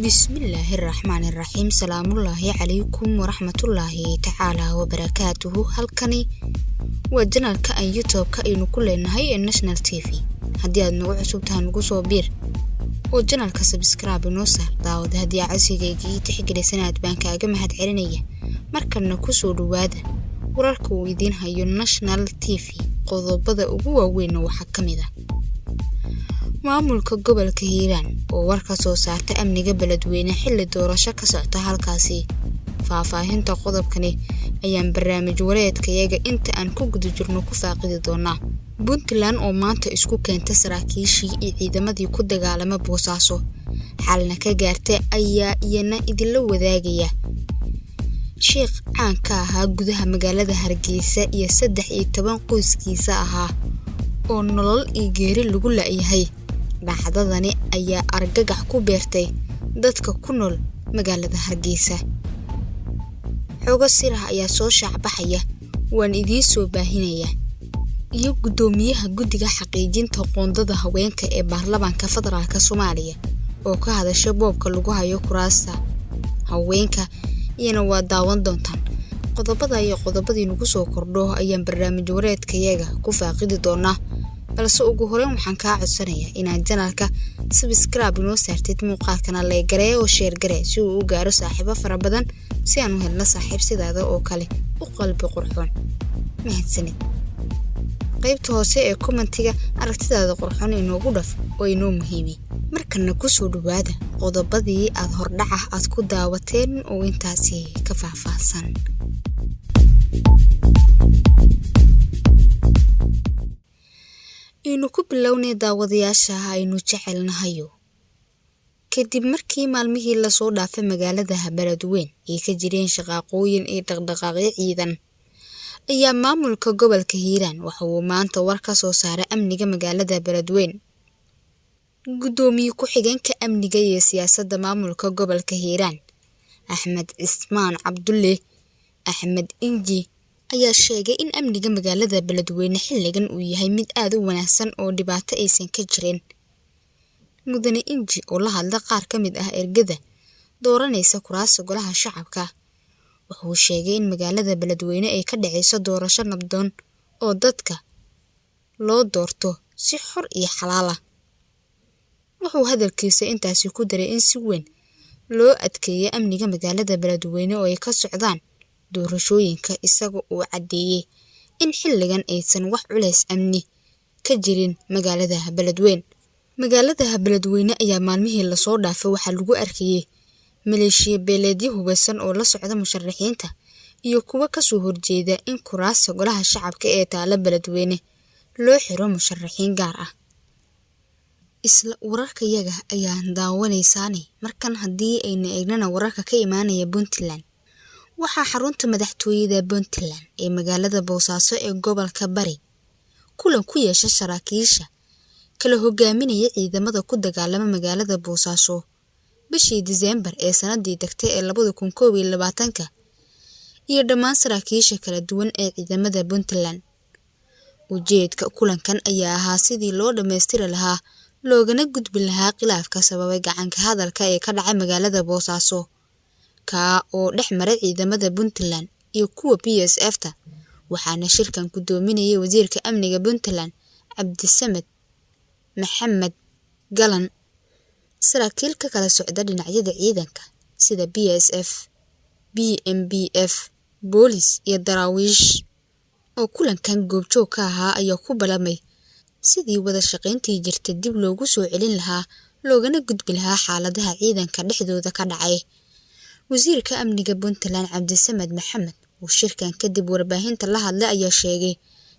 Bismillaahi raxmaani raxiim. Salaamullaahi calaykum waraxmatullaahi tacaala wabarakaatuhu. Halkani waa channelka aan YouTube-ka aynu ku leenahay ee National TV. Haddii aad nagu cusub tahay, nagu soo biir oo channelka subscribe inoo saar. Daawada, haddii aad codsigayga ii tixgelisana, aad baan kaaga mahad celinaya. Markana kusoo dhawaada wararka uu idiin hayo National TV. Qodobada ugu waaweynna waxaa ka mid ah: maamulka gobolka Hiiraan oo war ka soo saarta amniga Beledweyne xilli doorasho ka socta halkaasi. Faahfaahinta qodobkani ayaan barnaamij wareedkayaga inta aan ku guda jirno ku faaqidi doonaa. Puntland oo maanta isku keenta saraakiishii iyo ciidamadii ku dagaalama Boosaaso, xalna ka gaarta, ayaa iyana idinla wadaagaya. Sheekh caan ka ahaa gudaha magaalada Hargeysa iyo 13 qoyskiisa ahaa oo nolol iyo geeri lagu la'yahay. Dhacdadani ayaa argagax ku beertay dadka ku nool magaalada Hargeysa. Xogo sirah ayaa soo shaacbaxaya, waan idiin soo baahinaya. Iyo guddoomiyaha guddiga xaqiijinta qoondada haweenka ee baarlamaanka federaalka Soomaaliya oo ka hadasha boobka lagu hayo kuraasta haweenka, iyana waa daawan doontaan. Qodobada iyo qodobadii nagu soo kordho ayaan barnaamij wareedkayaga ku faaqidi doonaa, balse ugu horeyn waxaan kaa codsanayaa inaad channelka subscribe inoo saartid, muuqaalkana like garee oo share garee si uu u gaaro saaxiibo fara badan, si aan u helno saaxiib sidaada oo kale u qalbi qurxoon. Mahadsanid. Qaybta hoose ee commentiga aragtidaada qurxoon inoogu dhaf oo inoo muhiimi. Markana kusoo dhawaada qodobadii aad hordhaca aad ku daawateen oo intaasi ka faahfaahsan. Aynu ku bilownay, daawadayaasha aynu jecelnahayo, kadib markii maalmihii lasoo dhaafay magaalada Beledweyn ay ka jireen shaqaaqooyin iyo dhaqdhaqaaqyo ciidan, ayaa maamulka gobolka Hiiraan waxa uu maanta war ka soo saaray amniga magaalada Beledweyn. Guddoomiye ku-xigeenka amniga iyo siyaasadda maamulka gobolka Hiiraan, Axmed Cismaan Cabdulle Axmed Inji, ayaa sheegay in amniga magaalada Beledweyne xilligan uu yahay mid aad u wanaagsan oo dhibaato aysan ka jirin. Mudane Inji oo la hadla qaar ka mid ah ergada dooranaysa kuraasta golaha shacabka, wuxuu sheegay in magaalada Beledweyne ay ka dhaceyso doorasho nabdoon oo dadka loo doorto si xor iyo xalaal ah. Wuxuu hadalkiisa intaasi ku daray in si weyn loo adkeeyay amniga magaalada Beledweyne oo ay ka socdaan doorashooyinka, isaga oo caddeeyay in xilligan aysan wax culays amni ka jirin magaalada Beledweyne. Magaalada Beledweyne ayaa maalmihii lasoo dhaafay waxaa lagu arkayay maleeshiya beeleedyo hubeysan oo la socda musharaxiinta iyo kuwa kasoo horjeeda in kuraasta golaha shacabka ee taala Beledweyne loo xiro musharaxiin gaar ah. Isla wararkayaga ayaan daawanaysaane, markan haddii aynu eegnana wararka ka imaanaya Puntland, waxaa xarunta madaxtooyada Puntland ee magaalada Boosaaso ee gobolka Bari kulan ku yeesha saraakiisha kala hogaaminaya ciidamada ku dagaalama magaalada Boosaaso bishii Diseembar ee sanadii tagtay ee 2021-ka iyo dhammaan saraakiisha kala duwan ee ciidamada Puntland. Ujeedka kulankan ayaa ahaa sidii loo dhammaystiri lahaa loogana gudbi lahaa khilaafka sababay gacanka hadalka ee ka dhacay magaalada Boosaaso, kaa oo dhex maray ciidamada Puntland iyo kuwa PSF-ta. Waxaana shirkan guddoominayay wasiirka amniga Puntland, Cabdisamed Maxamed Galan. Saraakiil ka kala socda dhinacyada ciidanka sida PSF, BMBF, boolis iyo daraawiish oo kulankan goobjoog ka ahaa ayaa ku ballamay sidii wada shaqayntii jirta dib loogu soo celin lahaa loogana gudbi lahaa xaaladaha ciidanka dhexdooda ka dhacay. Wasiirka amniga Puntland, Cabdisamed Maxamed, oo shirkan kadib warbaahinta la hadlay, ayaa sheegay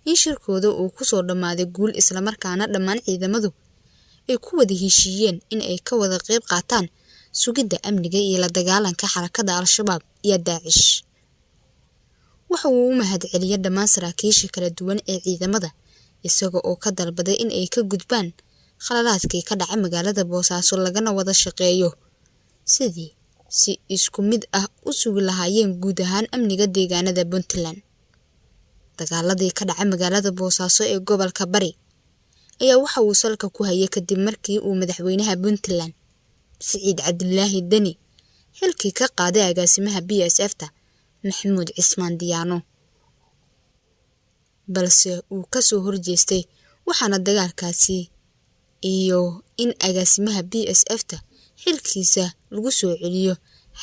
in shirkooda uu kusoo dhammaaday guul, islamarkaana dhammaan ciidamadu ay ku wada heshiiyeen in ay ka wada qayb qaataan sugidda amniga iyo la dagaalanka xarakada Al-Shabaab iyo Daacish. Waxa uu u mahadceliyay dhammaan saraakiisha kala duwan ee ciidamada, isaga oo ka dalbaday in ay ka gudbaan khaladaadkii ka dhacay magaalada Boosaaso, lagana wada shaqeeyo sidii si isku mid ah u sugi lahaayeen guud ahaan amniga deegaanada Puntland. Dagaaladii ka dhacay magaalada Boosaaso ee gobolka Bari ayaa waxa uu salka ku hayay kadib markii uu madaxweynaha Puntland Siciid Cabdilaahi Deni xilkii ka qaaday agaasimaha BSF-ta Maxamuud Cismaan Diyaano, balse uu ka soo horjeestay, waxaana dagaalkaasi iyo in agaasimaha BSF-ta xilkiisa lagu soo celiyo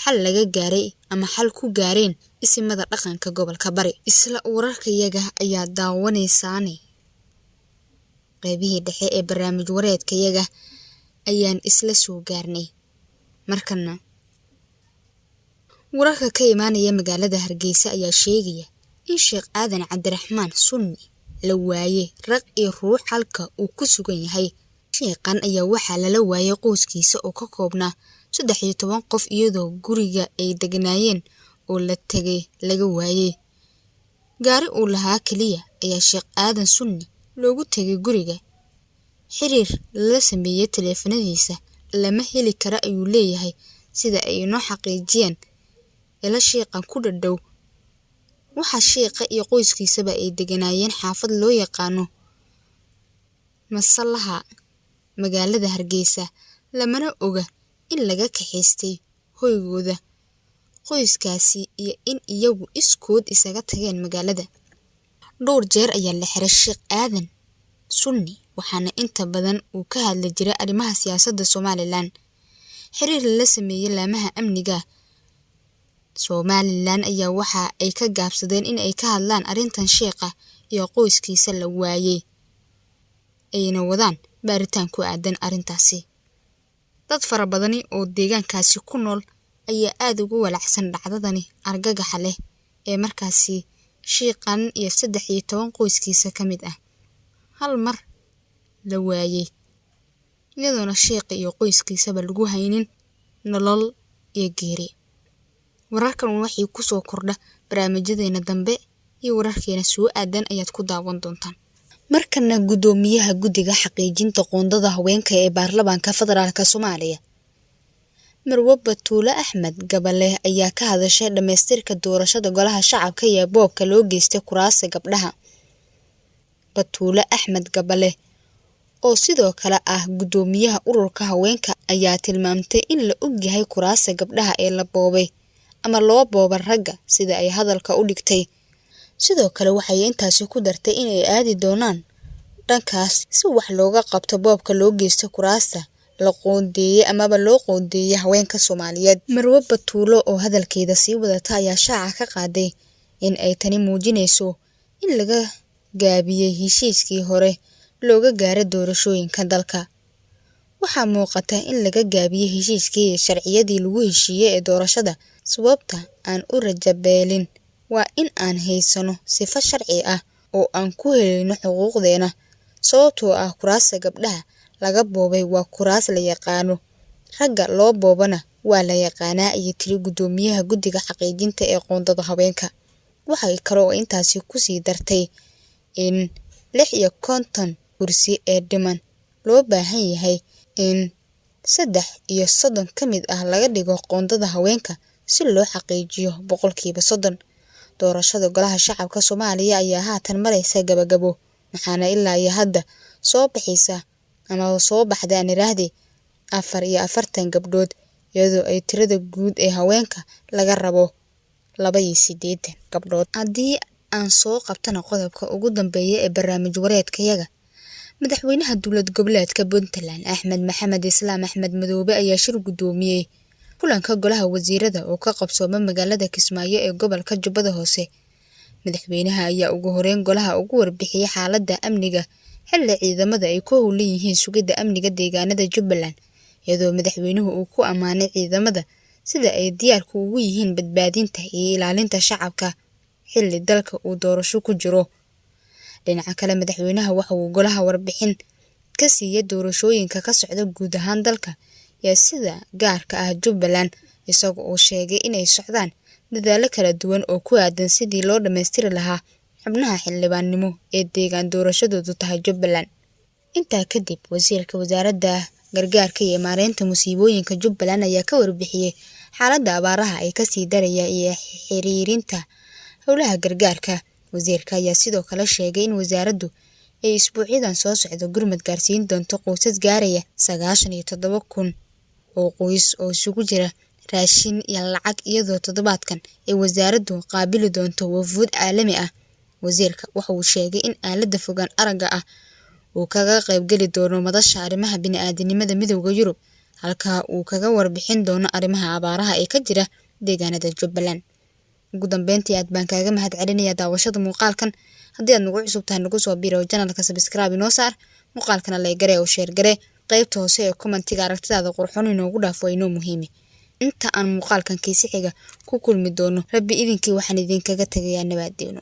xal laga gaaray ama xal ku gaareen isimada dhaqanka gobolka Bari. Isla wararkayaga ayaa daawanaysaane, qaybihii dhexe ee barnaamij wareedkayaga ayaan isla soo gaarnay. Markana wararka ka imaanaya magaalada Hargeysa ayaa sheegaya in Sheekh Aadan Cabdiraxmaan Sunni la waayey raq iyo ruux halka uu ku sugan yahay. Sheekhan ayaa waxaa lala waayay qoyskiisa oo ka koobnaa 13 qof, iyadoo guriga ay degnaayeen oo la tegay laga waayey. Gaari uu lahaa keliya ayaa Sheekh Aadan Sunni loogu tegay guriga. Xiriir lala sameeyey taleefanadiisa lama heli kara ayuu leeyahay, sida ay inoo xaqiijiyeen ila sheekhan ku dhadhow. Waxaa sheekha iyo qoyskiisaba ay deganaayeen xaafad loo yaqaano Masalaha magaalada Hargeysa, lamana oga in laga kaxaystay hoygooda qoyskaasi iyo in iyagu iskood isaga tageen magaalada. Dhowr jeer ayaa la xiray Sheekh Aadan Sunni, waxaana inta badan uu ka hadli jiray arrimaha siyaasadda Somalilan. Xiriir lala sameeyey laamaha amniga Somalilan ayaa waxa ay ka gaabsadeen in ay ka hadlaan arrintan sheekha iyo qoyskiisa la waayey, ayna wadaan baaritaan ku aadan arrintaasi. Dad fara badani oo deegaankaasi ku nool ayaa aad ugu walacsan dhacdadani argagaxa leh ee markaasi shiiqan iyo 13 qoyskiisa ka mid ah hal mar la waayey, iyadoona sheekha iyo qoyskiisaba lagu haynin nolol iyo geeri. Wararkan waxay ku soo kordha barnaamijyadeena dambe iyo wararkeena soo aadan ayaad ku daawan doontaan. Markana guddoomiyaha guddiga xaqiijinta qoondada haweenka ee baarlamaanka federaalka Soomaaliya, Marwo Batuule Axmed Gabale, ayaa ka hadashay dhamaystirka doorashada golaha shacabka iyo boobka loo geystay kuraasta gabdhaha. Batuule Axmed Gabale oo sidoo kale ah guddoomiyaha ururka haweenka ayaa tilmaamtay in la ogyahay kuraasta gabdhaha ee la boobay ama loo booba ragga, sida ay hadalka u dhigtay. Sidoo kale waxay intaasi ku dartay in ay aadi doonaan dhankaas si wax looga qabto boobka loo geysto kuraasta la qoondeeyey amaba loo qoondeeyey haweenka Soomaaliyeed. Marwo Batuulo oo hadalkeeda sii wadata ayaa shaaca ka qaaday in ay tani muujinayso in laga gaabiyey heshiiskii hore looga gaaray doorashooyinka dalka. Waxaa muuqata in laga gaabiyey heshiiskii iyo sharciyadii lagu heshiiyey ee doorashada. Sababta aan u rajabeelin waa in aan haysano sifo sharci ah oo aan ku helayno xuquuqdeena, sababtoo ah kuraasta gabdhaha laga boobay waa kuraas la yaqaano, ragga loo boobana waa la yaqaanaa, ayay tiri guddoomiyaha guddiga xaqiijinta ee qoondada haweenka. Waxay kale oo intaasi kusii dartay in 56 kursi ee dhiman loo baahan yahay in 33 ka mid ah laga dhigo qoondada haweenka si loo xaqiijiyo 30%. Doorashada golaha shacabka Soomaaliya ayaa haatan maraysa gabagabo, waxaana ilaa iyo hadda soo baxaysa ama soo baxda aan iraahde 44 gabdhood, iyadoo ay tirada guud ee haweenka laga rabo 82 gabdhood. Haddii aan soo qabtana qodobka ugu dambeeya ee barnaamij wareedkayaga, madaxweynaha dowlad goboleedka Puntland Axmed Maxamed Islaam Axmed Madoobe ayaa shir guddoomiyey kulanka golaha wasiirada oo ka qabsooma magaalada Kismaayo ee gobolka Jubbada Hoose. Madaxweynaha ayaa ugu horeyn golaha ugu warbixiyey xaaladda amniga xilli ciidamada ay ku howlan yihiin sugidda amniga deegaanada Jubbaland, iyadoo madaxweynuhu uu ku ammaanay ciidamada sida ay diyaarku ugu yihiin badbaadinta iyo ilaalinta shacabka xilli dalka uu doorasho ku jiro. Dhinaca kale, madaxweynaha waxa uu golaha warbixin ka siiyey doorashooyinka ka socda guud ahaan dalka iyo sida gaarka ah Jubbaland, isaga oo sheegay inay socdaan dadaallo kala duwan oo ku aadan sidii loo dhammaystiri lahaa xubnaha xildhibaannimo ee deegaan doorashadoodu tahay Jubbaland. Intaa kadib, wasiirka wasaaradda gargaarka iyo maareynta musiibooyinka Jubbaland ayaa ka warbixiyey xaaladda abaaraha ay kasii daraya iyo xiriirinta howlaha gargaarka. Wasiirka ayaa sidoo kale sheegay in wasaaraddu ay isbuucyadan soo socda gurmad gaarsiin doonto qoysas gaaraya 97,000 oo qoys oo isugu jira raashin iyo lacag, iyadoo toddobaadkan ay wasaaraddu qaabili doonto wafuud caalami ah. Wasiirka waxa uu sheegay in aaladda fogaan aragga ah uu kaga qaybgeli doono madasha arrimaha bini'aadantinimada Midowga Yurub, halka uu kaga warbixin doono arrimaha abaaraha ee ka jira deegaanada Jubbaland. Ugu dambeyntii, aad baan kaaga mahad celinayaa daawashada muuqaalkan. Haddii aad nagu cusub tahay, nagu soo biiro channelka, subscribe inoo saar, muuqaalkana like garee oo share garee. Qaybta hoose ee commentiga aragtidaada qurxoon inoogu dhaaf, waa inoo muhiimi. Inta aan muuqaalkan kiisi xiga ku kulmi doono, Rabbi idinkii, waxaan idinkaga tegayaa nabaaddeeno.